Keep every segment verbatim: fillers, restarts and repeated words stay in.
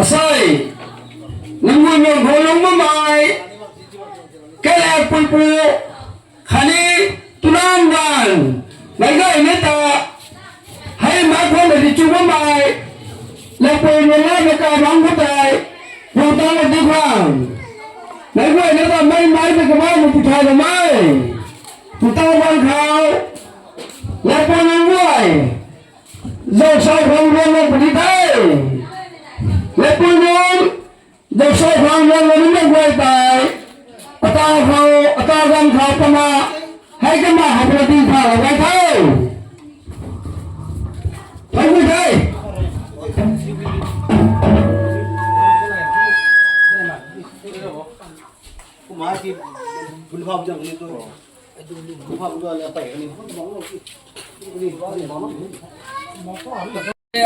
Asei, nangmei nang khou lung mamei, kalak puipu, khatni tunang ganv, meic guayna ta, hei meic khou na di chu mamei, lapui nunga na kai bang khou tei, hu tang na di khang. Meic guayna ta mei mei ta kamei mu pu thay na mei. Pu tang bang khou, lapui nunga, zau sau khang ruang nang puni the. Lapui nunga, zau sau khang ruang nang nunc guay tei. Ata khou, ata ganv khou pama, hei kama hapna ding pha la gay the. Thank you, the.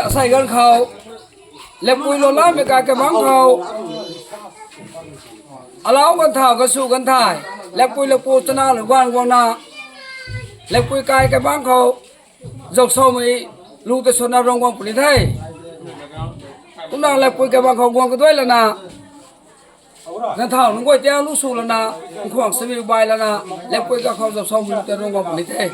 Asei ganv khou, lapui lou lamei kai kabangc khou, alau ganv thau gasu ganv thai, lapui lapu chana lu ganv guangna, lapui kai kabangc khou, zauc saumei lu tei swna rong guang puni the. Kumna lapui kabangc khou guang kaduai lana, ganv thau nunc guay tiang lu sw lana, nkhwang sabiu bai lana, lapui kabangc khou zauc saumei lu tei rong guang puni the.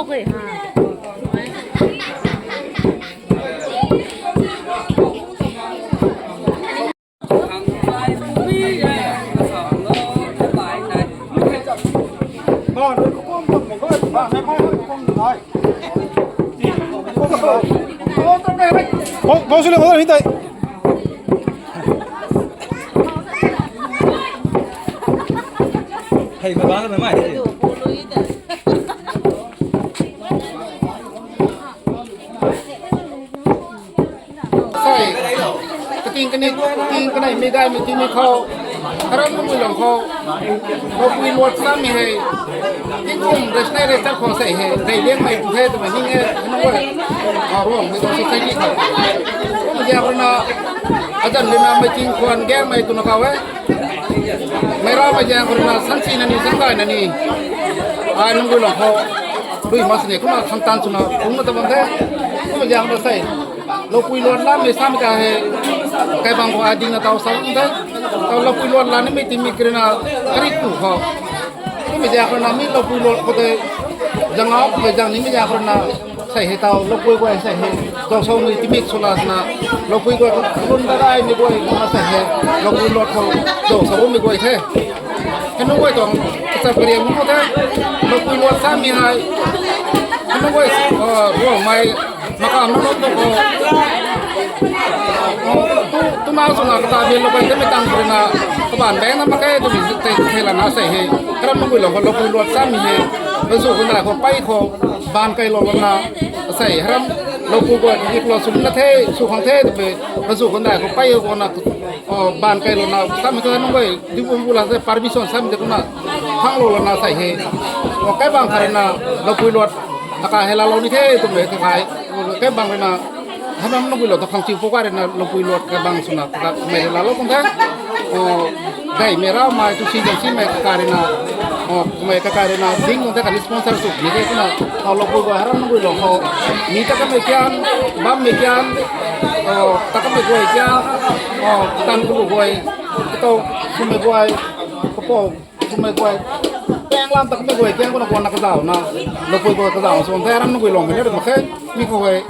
Bau, bau sui le, bau sui le. Hey, bye bye, bye bye. Sei, kating kani, kating kanei mei dai mei ti mei khou, karam mui lung khou, khou pui luat sa mei hei, tingkum rest nei rest khou sei hei, nei liang mei tu hei twmei ning e, nung e, a ruang mei tu society khou. Kum ziak rui na, azan rui na mei ting khwan gang mei tu na kau e. Mei rau mei ziak rui na, san si na ni, san kai na ni. Ai nung gui lung khou, lui mas ni, kumna khang tan suna, kum na ta bam the. Kum ziak rui na sei. Lopui luat lam mei sam ka hei, kai bang khou ading na tau sa bam the. Tau lopui luat lam ni mei ti mei kri na, kari tu khou. Kum ziak rui na mei lopui luat khou tei, zang au, mei zang ni mei ziak rui na, sei hei tau, lopui guay sei hei, zau sau mei ti mei sula na, lopui guay khou, lun da dai mei guay, kumna sei hei, lopui luat khou, zau sau mei guay the. Hei nung guay tuang, kachap kariang nung khou the, lopui luat sa mei hei, hei nung guay, uh, ruang mei, makam nung nung khou, uh, tu, tu ma suna kata bin lopui te mei tang rui na, kaban bang na mak khe, tu mei te, te la na sei hei, karam nung gui lung khou, lopui luat sa mei hei, kazu khou na khou, pai khou, ban kai lou lou na, sei, haram, lopui guay, ki klo sum na the, su khang the, tu mei, kazu khou na khou, pai khou na, o, ban kai lou na, sa mei tu nung guay, di bum bu la sei, permission sa mei tu na, khang lou lou na sei hei. O, kai bang kha rui na, lopui luat, aka hei la lou ni the, tu mei, tu khai, o, kai bang rui na, haram nung gui lou, tu khang chiu pou kai rui na, lopui luat, kai bang suna, ka mei la lou kum the. O, dai mei rau mei, tu si dai si mei, ka kai rui na, o, mei ka kai rui na, ding kum the, kani sponsor suk ni the, tu na, o, lopui guay, haram nung gui lung khou, ni ta ka mei kian, bam mei kian, o, ta ka mei guay kian, o, tan ku lu guay, katou, ku mei guay, kapou, ku mei guay, pang lam ta ka mei guay kian, kuna kuna kazau na, lopui guay kazau, so, the haram nung gui lung, mei ni mak khe, mi khou hei,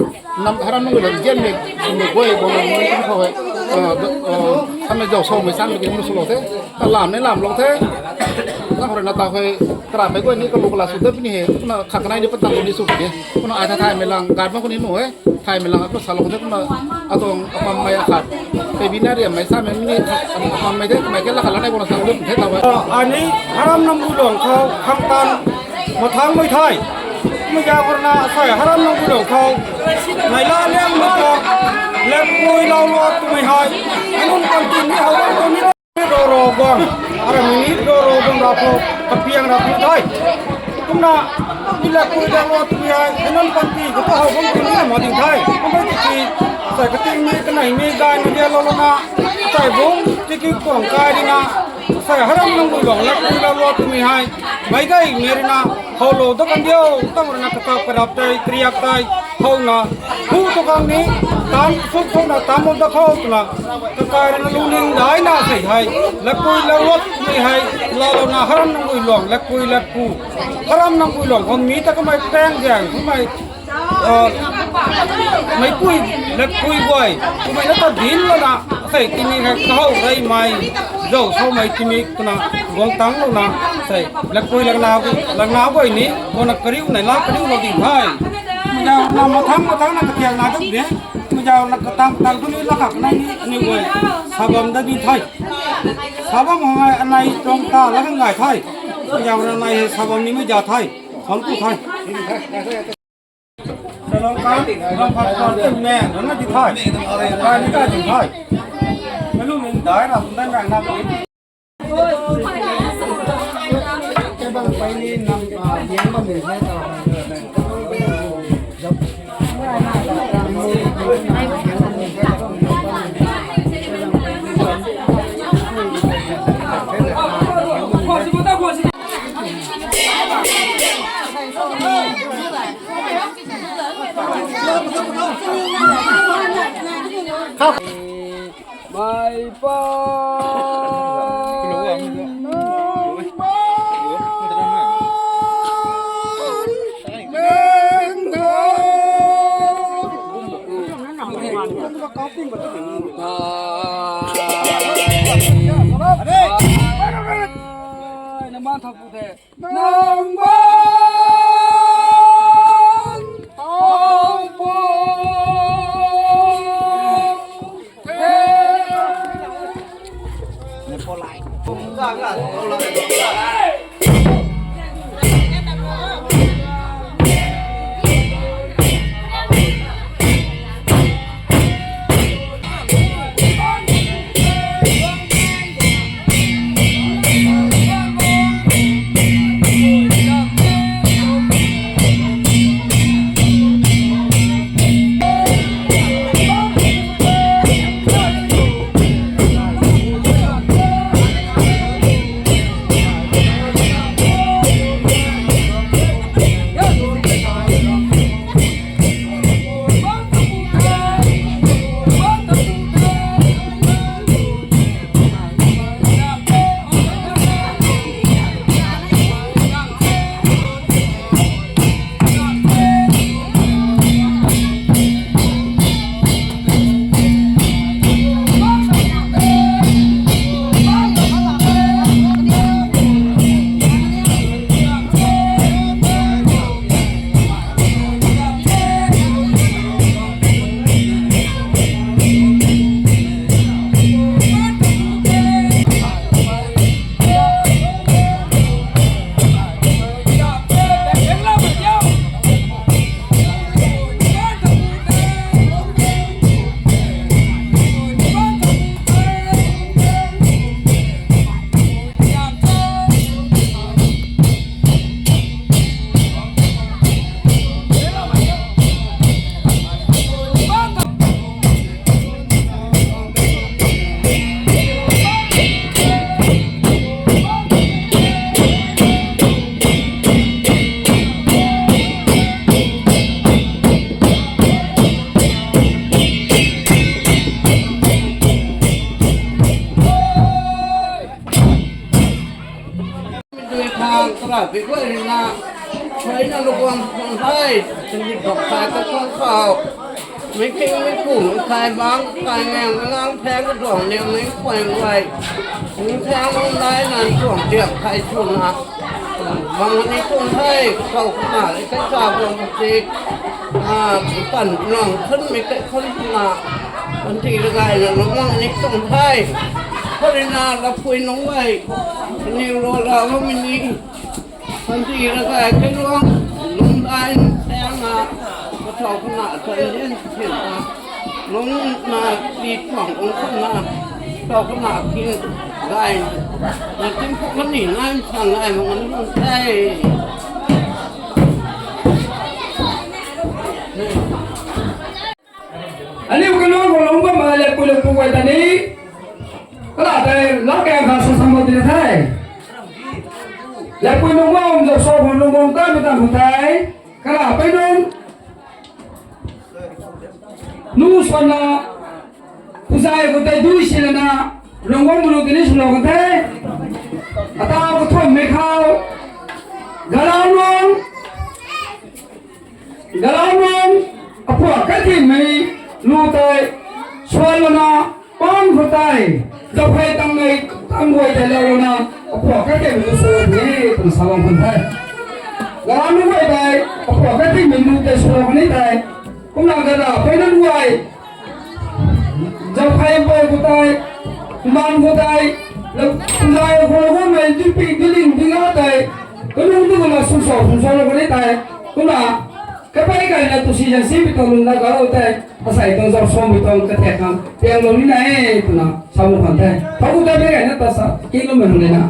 nam haram nung gui lung, gen mei, ku mei guay, guay na, mi khou hei, uh, uh, kan mei zau sau mei san mei ki nung su lou the, ta lam ni lam lou the, na khou rui na ta hei, kara mei guay ni kalu kala su the ni hei, kuna khak nai ni patang ni su the, kuna ai tha thai mei lang, gar ma ku ni nu hei. Thai mei lang, atu salou the kumna, atuang apam mei akhat. Pei bina riam mei sa mei ni, apam mei the, mei ke la khat la nei kumna salou the ta e. Ani, haram nung gui lung khou, khang tan, mathang mei the. Mei ziak rui na, sei, haram nung gui lung khou. Mei la liang mei khou, lek pui lau lou tu mei hei. Anun kan tin ni hou tu ni. Ro ro guang, aram ni ro ro guang rap khou, kapiang rap khou the. Kumna, ni lek pui dang lo tu ni ai, hei nunc panty khou tu how bam tu ni na ma ding the. Kumna tiki, sai kating ni kanei ni gay ni dia lo lo na, sai bung tiki kuang kai di na, sai haram nung gui lung lek pui dang lo tu ni hei, mei gay mei rui na, how lo da kan diu, tang rui na kakap karap tei, kriak tei, how na, hu tu kang ni, tan suk suk na, tan mo da khou tu na, kakai rui na lungning dai na sei hei, lek pui lek luat ni hei, la lo na haram nung gui lung, lek pui lek pu. Haram nung gui lung, khou mi ta kamei peng ziang, kamei, uh, mei pui, lek pui guay, kamei na ta din lo na, sei tini hei, kahow rei mei, zau sau mei tini, tu na, guang tang lo na, sei, lek pui lek na, lek na guay ni, khou na kariu nei la, kariu lo ding the. Mei zau na mathang, mathang na kathiang na duk de. Mei zau na katang, tang tu ni la kak nai ni, ni guay. Sabam da di the. Sabam hang ai anai tuang ta la kang gay the. Mei zau na nai hei sabam ni mei za the. Kham tu the. Salong kan, ram phat kan tu me, ram na di the. Kai ni kai di the. Mei lu ning dai na, kum dan rai na. Mai pa. Nang ban tang pung the. Dui khang kara pi guay rina, suaina luguang khang thei, tini dok thai ka khang khou, mei king mei kum, mei thai bang, thai ngang, mei ngang thang ka duang liang, mei kuang guay, mei thang lung lai nan duang tiang thai chuna, bang ni kum thei, kau kumna, kai sa duang ti, a, pan nang khun mei kai khun kumna, pan ti ra gay na, lung mang ni kum thei, khou rina, la pui nung guay, Ni rua la bam ni, panty ra kai kai luang, lungdai, tang na, kathau kana, tang din, thin na, lung na, ti tuang, ung kana, tau kana, kin, dai, na tin phu kani, nai, sang nai, mang nai, lung dai. Aniu kanuang khou lungc bam ma le pui le pu guay ta ni. Kala tei lak kang kha sa sam bam ti the. Le pui nung bam zau so khou nung bam ta mi ta khou tei. Kala pei nung. Nu swan na. Puzai khou tei dui si lana. Nung bam lu tini swlou kan the. Ata khou thom mei khou. Galau nung. Galau nung, apua katimei lu tei, suan lana, pan khou tei, daphei tangmei, tangguay tei lou lana, apua katimei lu suan ni, twna sa bam khwan the. Galau nung guay tei, apua katimei lu tei suan ni tei, kumna gada pei nunc guay, Zauphei mpey khou tei, man khou tei, zai khou guangmei duipi duiling ding a tei, kanung tu kumna sumsau sumsau lou khou ni tei, kumna, kapei kaina tu si zan si pi tuang lungna gau tei, asei tuang zau suan pi tuang kathek khang, piang lou ni na e, twna, sa mu khwan the. Thau khou tei pei kaina ta sa, king lou mei hang le na.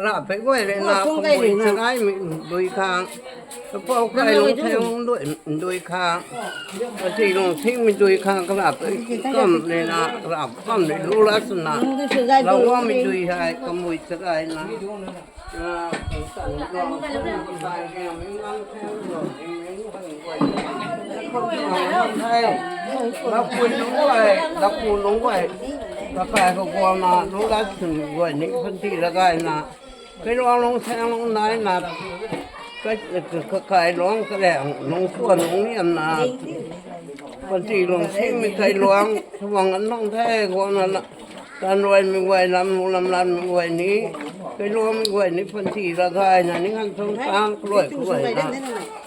Rap pei guay le na kumui chakai mi dui khang. Kapou kai lung thei lung dui, dui khang. Kati lung thing mi dui khang karap pei kam le na, karap kam le lu la suna. Lau guang mi dui hai kumui chakai na. Lapui nunc guay, lapu nunc guay, kakai kaguang na, nunc lat swn guay ni panty lagaina, kailuang lung saeng lung naina, ka-, ka-, kakai luang karaeng lung suan lung niamna, panty lung singmei kailuang, suang an nung the guang na, Tan ruaimei guay, lam nu lam lanmei guay ni, kailuangmei guay ni panty lagaina, ning han thung tang kaluai kaluai na.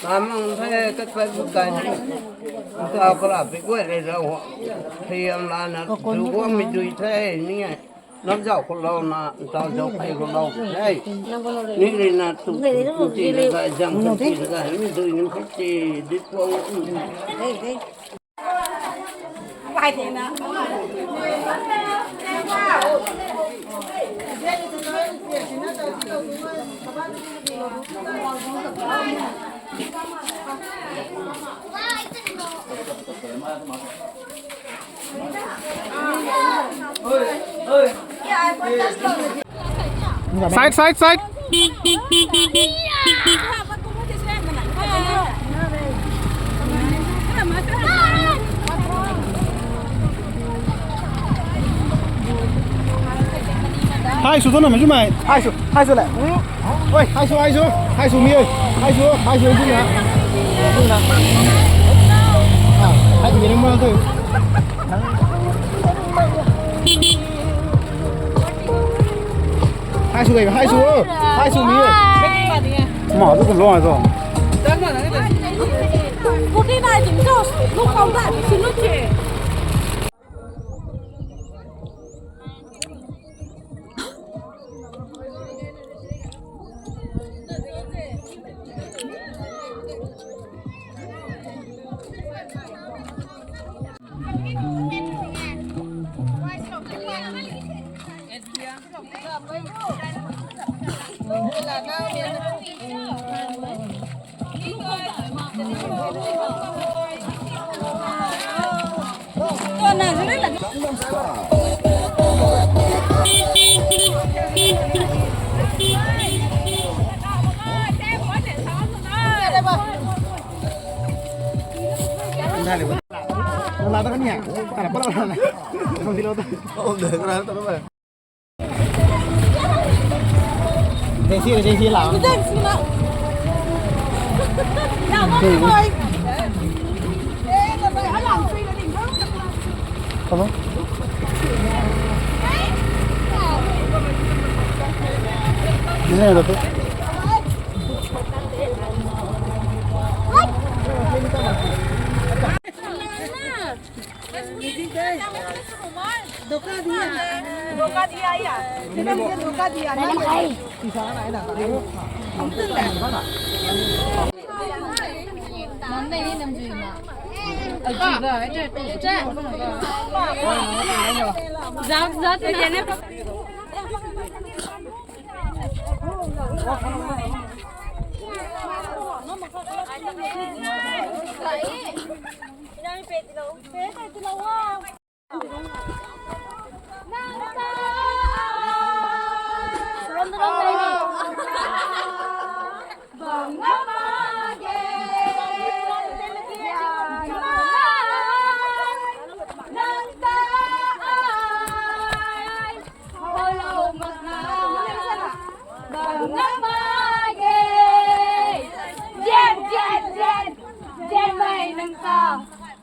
Lam mang the, kakai kakai ni. Kau karap pei guay le zau. Thiam lana, zu guangmei dui the, ni e. Lam zau khou lou na, ntau zau phei khou lou the. Ni le na tu, panty lagai, zang panty lagai, mi dui ni panty, di puang. Side, side, side. Hai sw tho na, mei chu mei. Hai sw, hai sw le. Oi, hai sw, hai sw, hai sw mi oi. Hai sw, hai sw, hai sw na. Hai sw na. Ah, hai sw mi ni mo tu. Hai sw, hai sw, hai sw mi. Ma, tu kum long hai tu. धोखा दिया। धोखा दिया या? धोखा दिया ना?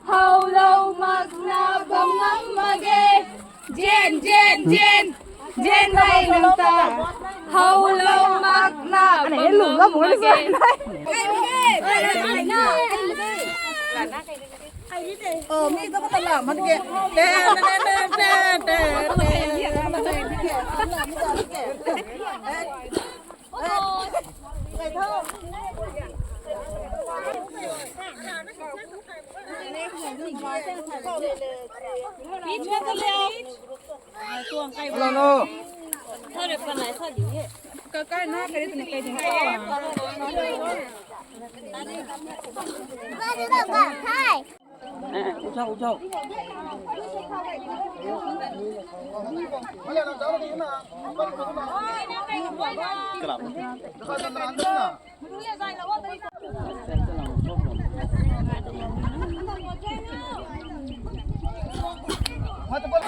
Howlou makna bam ngam mak ge. Jen, jen, jen. Jen hei nang ta. Howlou makna bam ngam mak ge. Oh, mi tu ko ta la mak ge. Te, te, te. Hello, hello. Hi.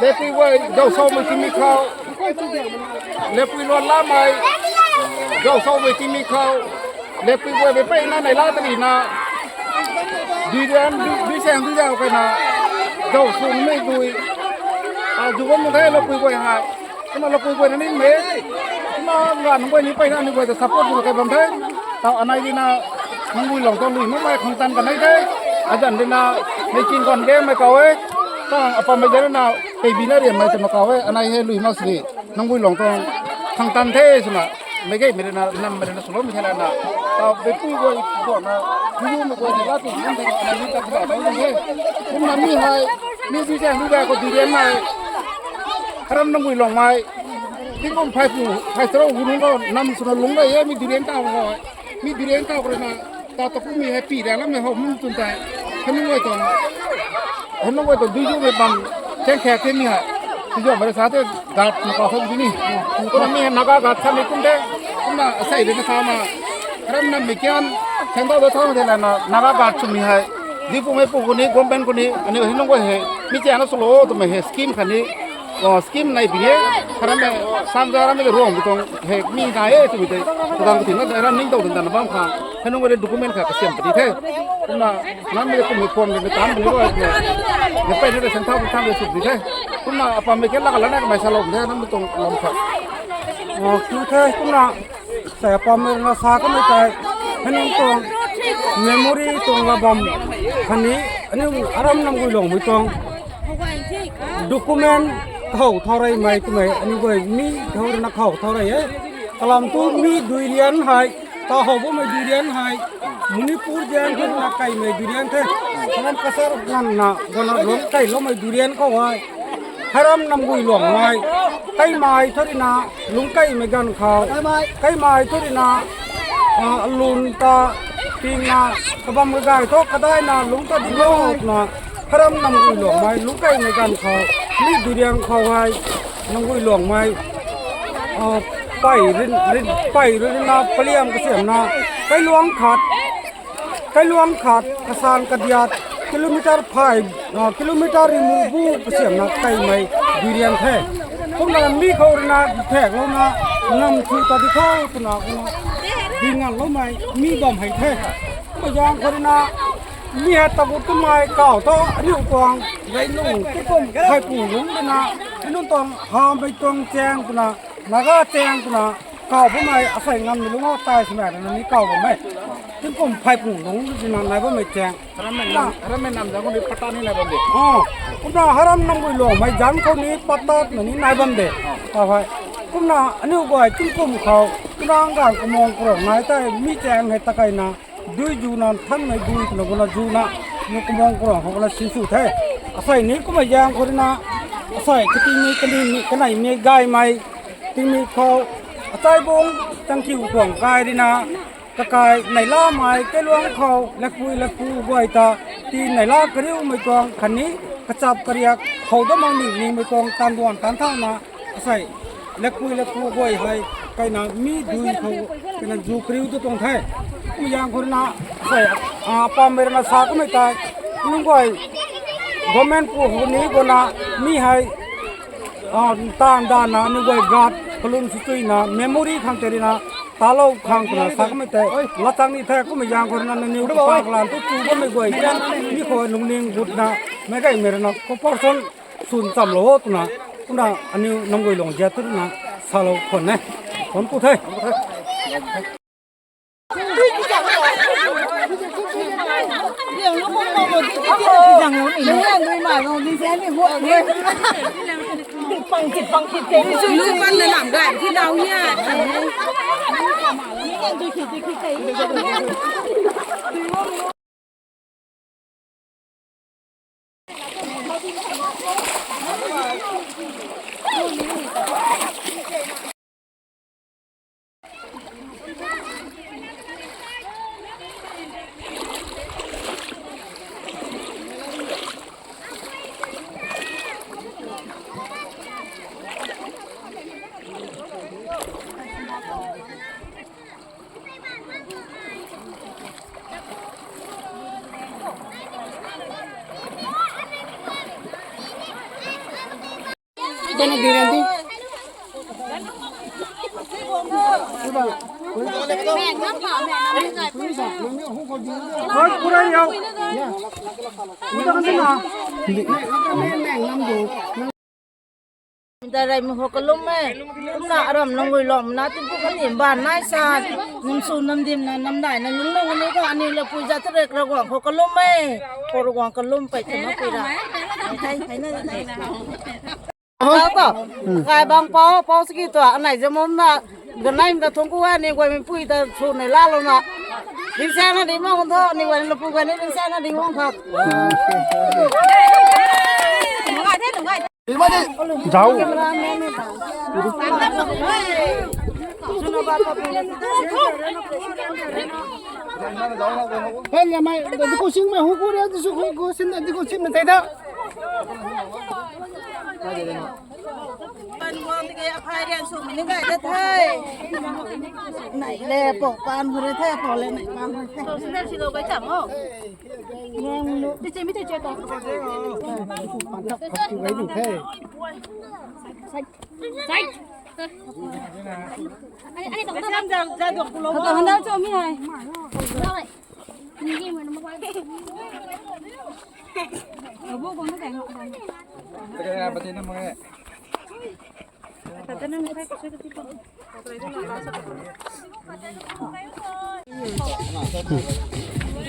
Lepui guay, Gausomei timi khou. Lepui luan lamei, Gausomei timi khou. Lepui guay mei peyna nei la tari na. Dui dian, dui, dui sang dui zau kena. Gausomei dui. A, zu bam the lepui guay hei. Kumna lepui guay na ni mei. Kumna ngan nunc guay ni peyna ni guay ta support ni kai bam the. Tau anai di na, nunc guay long tuang lui makmei khang tan kanei the. Azan di na, mei king kon game mei kau e. Tang apam mei zan na, pei bi na riam mei ta ma kau e. Anai hei lui mak sini. Nunc guay long tuang khang tan the swna. Mei gay mei rui na, nam mei rui na, swloumei the la na. Tau lepui guay, guay na, guay na, guay na, la tu, nam the, anai ni ta kaba tau the. Kumna mi hei, mi bi zan, mi zan khou dui rian mei. Aram nunc guay long mei. Tingkum phey pu, phey charuk hu nunc khou nam swna lungc rey e, mi durian tau khou. Mi durian tau khou rui na, ta ta kum mi hei pi rey lam mei hou mun tun tei. Hei nunc guay tuang, hei nunc guay tuang dui zu mei bam, chang khat the mi hei. Dui zu mei rui sa the, gat na kau sa di ni. Kumna mi hei Naga gat sa mei kum the. Kumna asei rui na sa na. Aram nam mei kian, chang tau da thau the la na, Naga gat sw mi hei. Dui pu mei pu khou ni, government khou ni, aniu hei nunc guay hei. Mi chang na swlou twmei hei scheme khatni. O, scheme nai pi e, kharam e, samza ram e ruang butong, he, mi nai e, tu mi te, tu dang ku ting na, ram ning dou dang dang bam kha, he nung re document kha, kasiam pati the. Kumna, nam mi kum mi form mi tam mi ro, ne, ne pe ne sen thau thau le suk di the. Kumna, apam mi ke la la na, mai sa lom the, nam mi tong lom kha. O, tu the, kumna, Sa apam mei na sa kamei tei, hei nunc tuang memory tuang la bam khatni, aniu aram nam guay long mei tuang document khou thau rey mei twmei, aniu guay mi khou rui na khou thau rey e. Kalam tu mi dui rian hei, ta hou bammei dui rian hei, Manipur zian khou na kaimei dui rian the, kalam kasar nganvna, guangna lungc kailoumei dui rian khou hei. Hei ram nam guay long mei, kaimei thu rui na, lungc kaimei ganv khou, kaimei thu rui na, ah, lun ta, ping na, kabam kagay thu kadai na, lungc ta di lo na, hei ram nam guay long mei, lungc kaimei ganv khou, mi dui rian khou hei, nam guay long mei, ah, pei rin, rin, pei rin na, paliam kasiam na, kailuang khat, Kailuang khat, kasan kadiat, kilometer phey, ah, kilometer ri mu bu kasiamna kaimei dui rian the. Kumna mi khou rui na thek lou na, nam thu ta di khou twna kumna, di ngan loumei mi bam hei the. Kumna zang khou rui na, mi hei tagut twmei kau thu, aniu tuang, rei nung, tu kum, khai pu lung twna, aniu tuang, hamei tuang chang twna, Naga chang twna, kau bammei asei ngamv ni lungc o tai swmei rui na ni kau bammei. Tingkum phey pung lungc rui na nai bammei chang. Haram mei nam, haram mei nam zang khou ni patta ni nai bam de. Oh, kumna haram nam guay long mei zang khou ni patta na ni nai bam de. Kau hei. Kumna aniu guay tingkum khou, kumna ganv kamang karong nai tei mi chang hei ta kai na. Dui zu na thanmei dui twna kumna zu na, ni kumang karong khou kumna sinsw the. Asei ni kumna zang khou rui na, asei kating ni, kaning ni, kanei ni gaymei, tingmik khou, achai bung, changkiu tuang kai rui na, kakai, neihlamei, kailuang khou, lakpui, lakpu guay ta, ti neihla kariumei tuang, khatni, kachap kariak, khou damang ni, nimei tuang, tanduan, tan thau na, Asei, lakpui lakpu guay hei, kaina mi dui khou, kaina zu kariu tu tuang the. Kum zang khou rui na, asei, ah, apam mei rui na sa kamei tei, nunc guay, government pu khou ni guayna, mi hei, ah, tan dan na, nunc guay gat, kalun sw tui na, memory khang tei rui na, talou khang twna sa kamei tei, latang ni the, kum zang khou rui na, nangniw kapa kalan tu tu bammei guay, mi khou lungning gut na, meic gaymei rui na, cooperation, Swn chamlou o twna, kumna aniu nunc guay long ziat twna salou khwan e. Khwan ku the. Darai mi ho kalum e. Kumna aram nunggui lom na tumpu kani ban nai sa. Num su nam dim na nam dai na nung nung ni ko ani le pui za tarek Ravguangc ho kalum e. Ko Ravguangc kalum pai tuna pui ra. Hai, hai na, hai na. Tau ko. Kai bang pau, pau siki tua anai jamom na. Ganai mta thung ku ani guay mi pui ta su nei la lo na. Ding sa na ding ma ko tho ani guay na pui guay ni ding sa na ding ma kha. Zau. Hei, ya mai, da di ko sing mai hu ku re, di su hu ku sin da di ko sing mai thei da. Pan guang tike aphai rian sw mini gai da the. Nai le po pan hu re the, po le nai pan hu re the. Sandal si lo gai cham o. Ti che mi te che to. Pan thak thak ti gai ding the. Sai. Sai. Ani, ani to da. Sandal cho mi hai.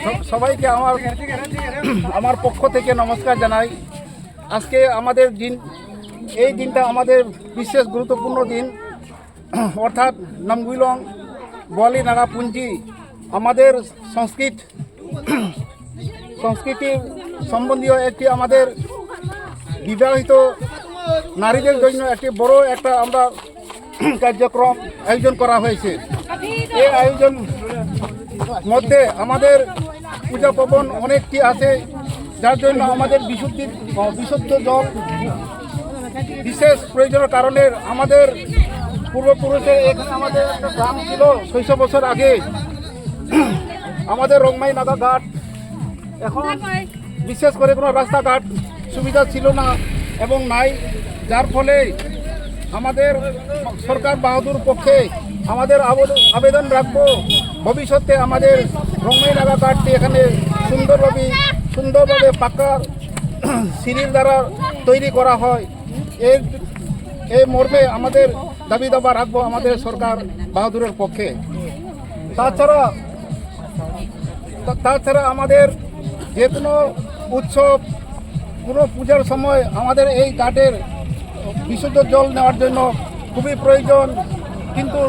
সব-, সবাইকে আমার, আমার পক্ষ থেকে নমস্কার জানাই। আজকে আমাদের দিন, এই দিনটা আমাদের বিশেষ গুরুত্বপূর্ণ দিন। অর্থাৎ নামগুইলং, বোয়ালি নাগা পুঞ্জি, আমাদের সংস্কৃত, সংস্কৃতি সম্বন্ধীয় একটি আমাদের বিবাহিত নারীদের জন্য একটি বড় একটা আমরা কার্যক্রম আয়োজন করা হয়েছে। এই আয়োজন মধ্যে আমাদের পূজা পার্বণ অনেকটি আছে, যার জন্য আমাদের বিশুদ্ধি, আহ, বিশুদ্ধ জল বিশেষ প্রয়োজনের কারণে আমাদের পূর্বপুরুষের এখানে আমাদের একটা গ্রাম ছিল ছয়শো বছর আগে, আমাদের রংমাই নাগা ঘাট, এখন বিশেষ করে কোনো রাস্তাঘাট সুবিধা ছিল না এবং নাই, যার ফলে আমাদের সরকার বাহাদুর পক্ষে আমাদের আবেদ-, আবেদন রাখবো, ভবিষ্যতে আমাদের রংমাই নাগা ঘাটটি এখানে সুন্দরভাবে, সুন্দরভাবে পাকা সিঁড়ির দ্বারা তৈরি করা হয়। এই, এই মর্মে আমাদের দাবি দাবা রাখবো আমাদের সরকার বাহাদুরের পক্ষে। তাছাড়া, তা-, তাছাড়া আমাদের যে কোনো উৎসব, কোনো পূজার সময় আমাদের এই ঘাটের বিশুদ্ধ জল নেওয়ার জন্য খুবই প্রয়োজন, কিন্তু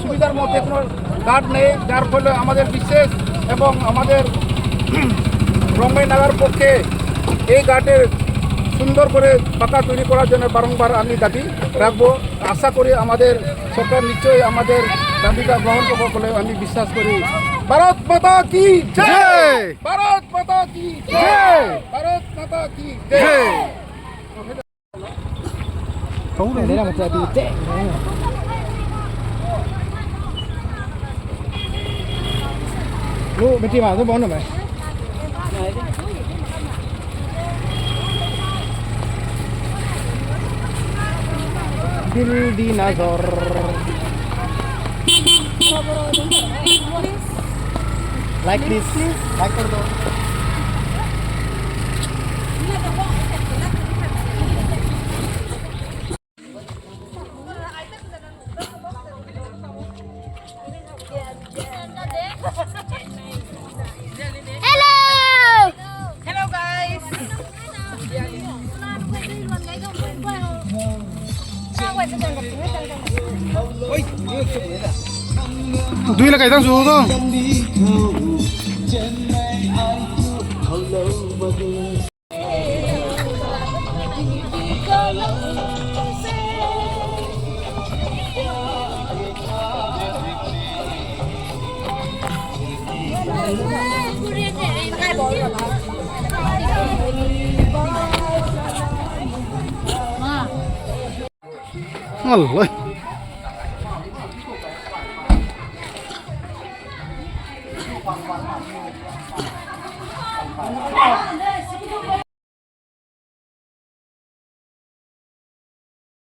সুবিধার মধ্যে কোনো ঘাট নেই, যার ফলে আমাদের বিশেষ এবং আমাদের রংমাই নাগার পক্ষে এই ঘাটের সুন্দর করে পাকা তৈরি করার জন্য বারংবার আমি দাবি রাখবো। আশা করি আমাদের সরকার নিশ্চয়ই আমাদের দাবিটা গ্রহণ করবে বলে আমি বিশ্বাস করি। ভারত মাতা কি জয়! জয়! ভারত মাতা কি জয়! জয়! ভারত মাতা কি জয়! জয়! Lu meti ma tu bon na mai. Dil di nazar. Like this. Like कर दो. Hello! Hello, guys! Dui la kai tang su to. Ngal e.